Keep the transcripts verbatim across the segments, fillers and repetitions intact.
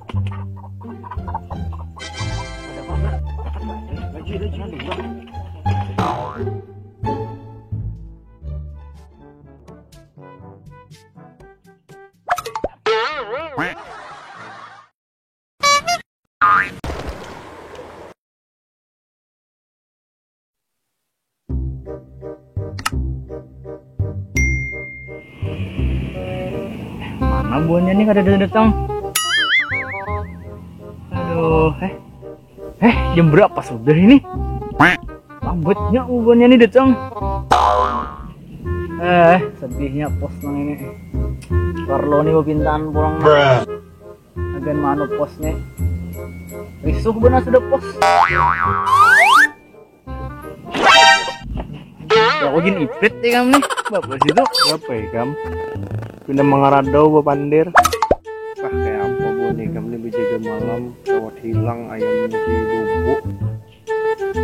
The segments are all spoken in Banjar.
Mana buhannya nih kada datang? Aduh, eh. Eh, jam berapa sudah ini? Lambatnya buhannya nih datang. Eh, sedihnya pos nang ini. Parlo nih pintaan pulang. Agan mana posnya? Risuh benar sudah pos. Ya, aku gin ipit ya kamu nih. Bapak situ. Apa ya kamu? Pindah mengaradau bapandir. Wah, kayak apa bu nih kamu nih berjaga malam, kawat hilang ayamnya si bubu.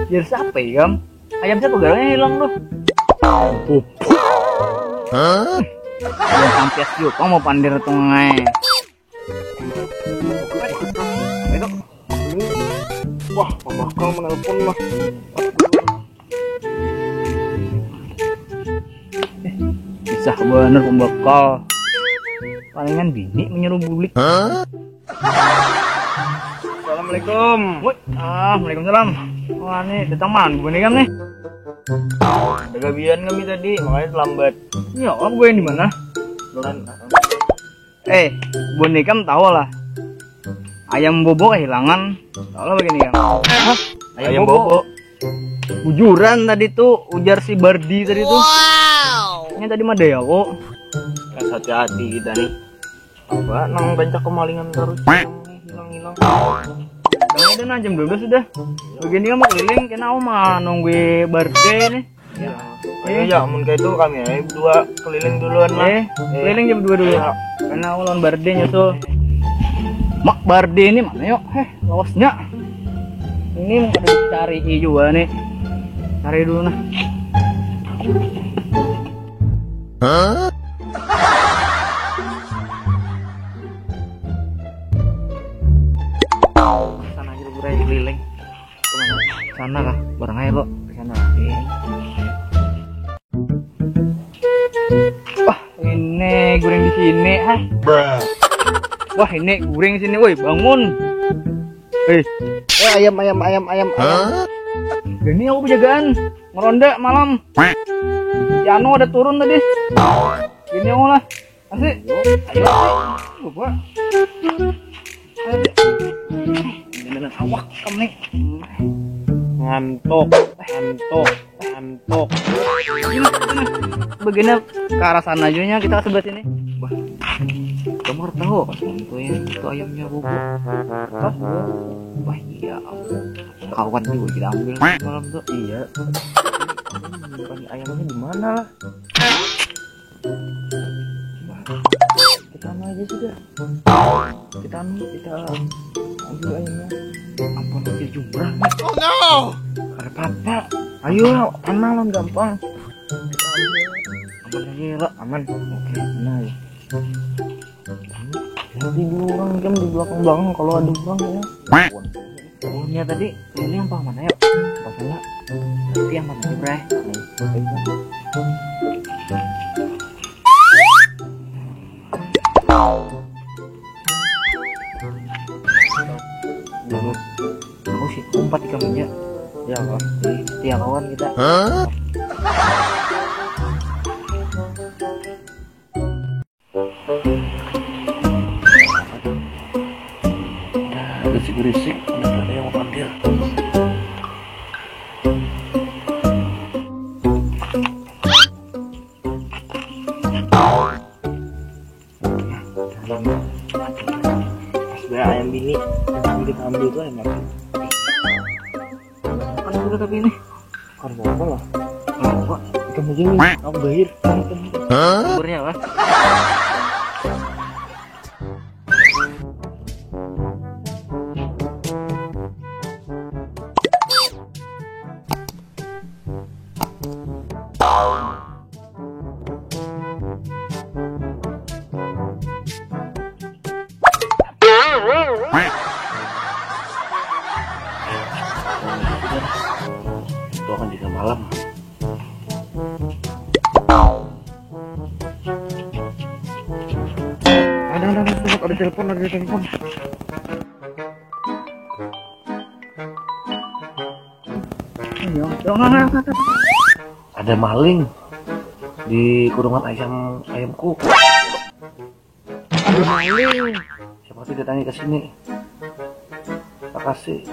Biar siapa ya kamu? Ayam siapa garangnya hilang tuh? Bubu. Hah? Yang sampai siapa mau pandir tuh ngai? Wah, pembakal menelpon lah. Bisa bener pembakal. Palingan bini menyuruh bulik. Assalamualaikum. Woi, ah, waalaikumsalam. Wah, nih datang mana bu nih kan nih? Ada gabian kami tadi, makanya terlambat. Ya, apa gue yang di mana? Belum. Eh, Bun Ikam tahu lah. Ayam bobo kehilangan. Tahu lah begini kan. Hah? Ayam bobo. Bujuran tadi tuh ujar si Bardi tadi tuh. Ini tadi mah daya kok. Kas hati-hati kita nih. Apa nang banyak kemalingan terus hilang-hilang. Udah ada nah jam dua belas sudah. Begini kamu keliling kena oma nunggu Bardi nih. Ya. Ayo ya, mun kayak itu kami aja dua keliling duluan lah. Eh, keliling jam dua dulu. Ya. Karena aku lawan Bardi nyusul. Mak Bardi ini mana yuk? Eh, lawasnya. Ini mau ada dicari juga nih. Cari dulu nah. Hah? Sana aja dulu, Bray, keliling. Kemana? Sana kah? Barang aja lo. Ke sana. Iya. Wah, ini guring di sini, ah. Wah, ini guring di sini, woi, bangun. Hei. Eh, ayam, ayam, ayam, ayam, ayam. Hah? Ini aku penjagaan, ngeronda malam. Si Anu ada turun tadi. Ini aku lah. Asik. Ayo. Coba. Ini awak kamu nih. Ngantuk, ngantuk, ngantuk. Begini ke arah sana aja nya, kita ke sebelah sini. Wah, kamu harus tahu apa itu ya? Itu ayamnya bobo. Hah? Wah, iya. Kawan juga kita ambil malam tuh. Iya. Bukan ayamnya di mana lah? Kita anu aja sudah. Kita anu, kita ambil ayamnya. Apa nanti jumrah nih? Oh no! Ada apa-apa. Ayo, tenang lah, gampang. Kita ambil. Aman aja ya, Lok? Aman. Oke, tenang ya. Nanti dulu orang jam di belakang-belakang kalau ada orang ya. Pohonnya tadi keliling apa mana ya? Apa sana? Nanti yang mana aja, Bray? Nih, baik, Bray. Dulu. Aku sih umpat di kaminya. Ya, Bang. Jadi, setia kawan kita. Berisik-berisik, ada yang makan dia. Pas banyak ayam bini, yang kita ambil itu ayam apa? Kan udah tapi ini. Kan apa lah? Apa? Ikan aja nih, aku gahir. Umurnya apa? Itu akan jadi malam. Ada, ada, ada, ada, ada telepon, ada telepon. Ayo, ayo, ayo, ayo, ayo. Ada maling di kurungan ayam, ayamku. Ada maling. Siapa sih datangi ke sini? Makasih.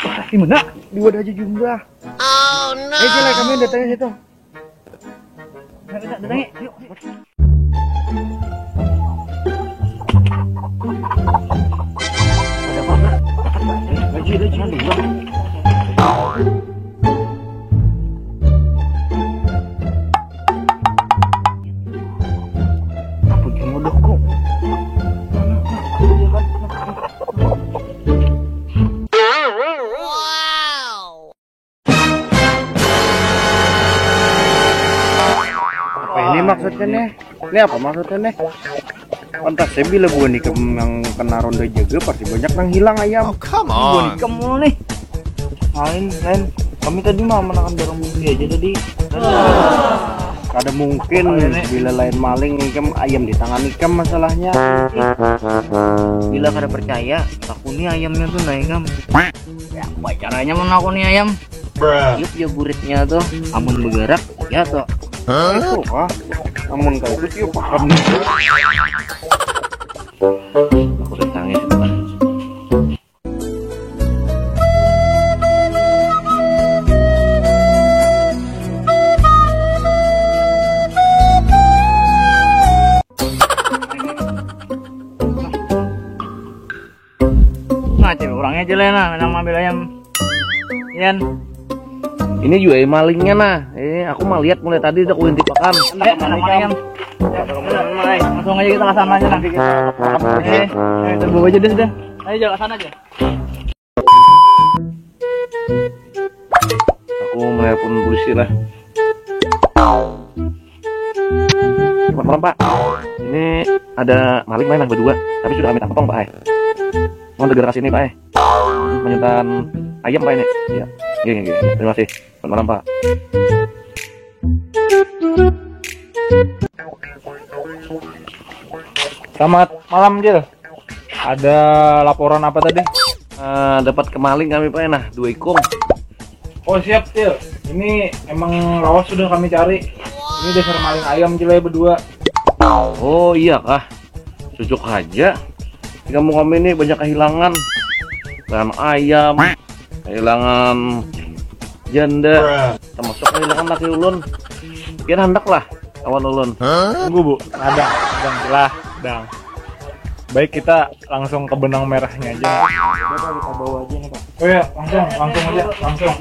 Wah, di mana? Di wadah aja jumlah. Oh no. Eh, jelek, kami datangi situ. Ayo, kita datangi. Yuk. Ada apa, Bro? Lagi, lagi. Apa dia modok kok? Apa ini maksudnya nih? Ini apa maksudnya nih? Pantas saya bila bukan ikam yang kena ronda jaga, pasti banyak nang hilang ayam. Oh, come on. Bukan ikam nih. Lain, lain. Kami tadi mah menakan barang bukti aja tadi. Ada mungkin bila lain maling ikam ayam di tangan ikam masalahnya. Bila kada percaya, takuni ayamnya tuh nah ikam. Ya, apa caranya menakuni ayam? Tiup ya buritnya tuh, amun bergerak, ya tuh. Hah? Itu kah? Amun kayak itu tiup paham nih. Aku udah tangis itu kan. Nah, cewek orangnya aja lah, nah, nang ambil ayam. Yan. Ini juga malingnya nah. Eh, aku mah lihat mulai tadi udah kuintipakan. Eh, anak ayam. Langsung aja kita ke sana aja nanti kita. Eh, eh, bawa aja deh sudah. Ayo jalan sana aja. Aku menelpon polisi lah. Selamat malam, Pak. Ini ada maling main lah berdua, tapi sudah kami tangkap, Pak, eh. Mau segera sini, Pak, eh. Menyuntan ayam, Pak, ini. Iya. Iya, iya, iya. Terima kasih. Selamat malam, Pak. Selamat malam, Jil. Ada laporan apa tadi? Eh, dapat kemaling kami, Pak, nah, dua ikung. Oh, siap, Cil. Ini emang lawas sudah kami cari. Ini dasar maling ayam, Cil, ya, berdua. Oh, iya kah? Cocok aja. Di kampung kami ini banyak kehilangan. Kehilangan ayam, kehilangan janda, termasuk kehilangan laki ulun. Pian handak lah lawan ulun. Tunggu, Bu. Ada, Dang, jelas, Dang. Baik, kita langsung ke benang merahnya aja. Udah, Pak, kita bawa aja nih, Pak. Oh ya, langsung, langsung aja, langsung.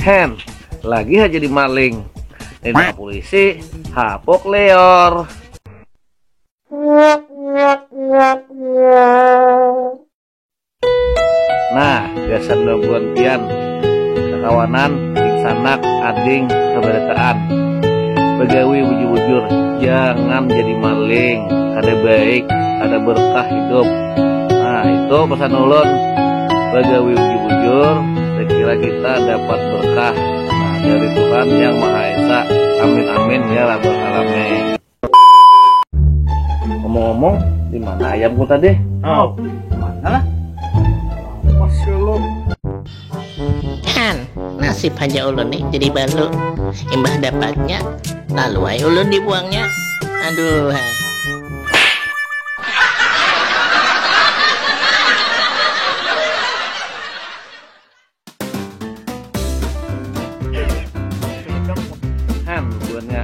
Hen, lagi aja di maling. Ini polisi, hapok leor. Nah, gasan bubuhan pian, kakawanan, dingsanak, ading, sabarataan. Bagawi bujur-bujur, jangan jadi maling, kada baik, kada berkah hidup. Nah, itu pesan ulun. Bagawi bujur-bujur, sekira kita dapat berkah, nah, dari Tuhan Yang Maha Esa. Amin, amin, ya rabbal alamin. Ngomong-ngomong, di mana ayamku tadi? Oh, mana lah? Masya Allah. Han, nasib haja ulun nih jadi balu. Imbah dapatnya, lalu ai ulun dibuangnya. Aduh, hai. Han, buannya.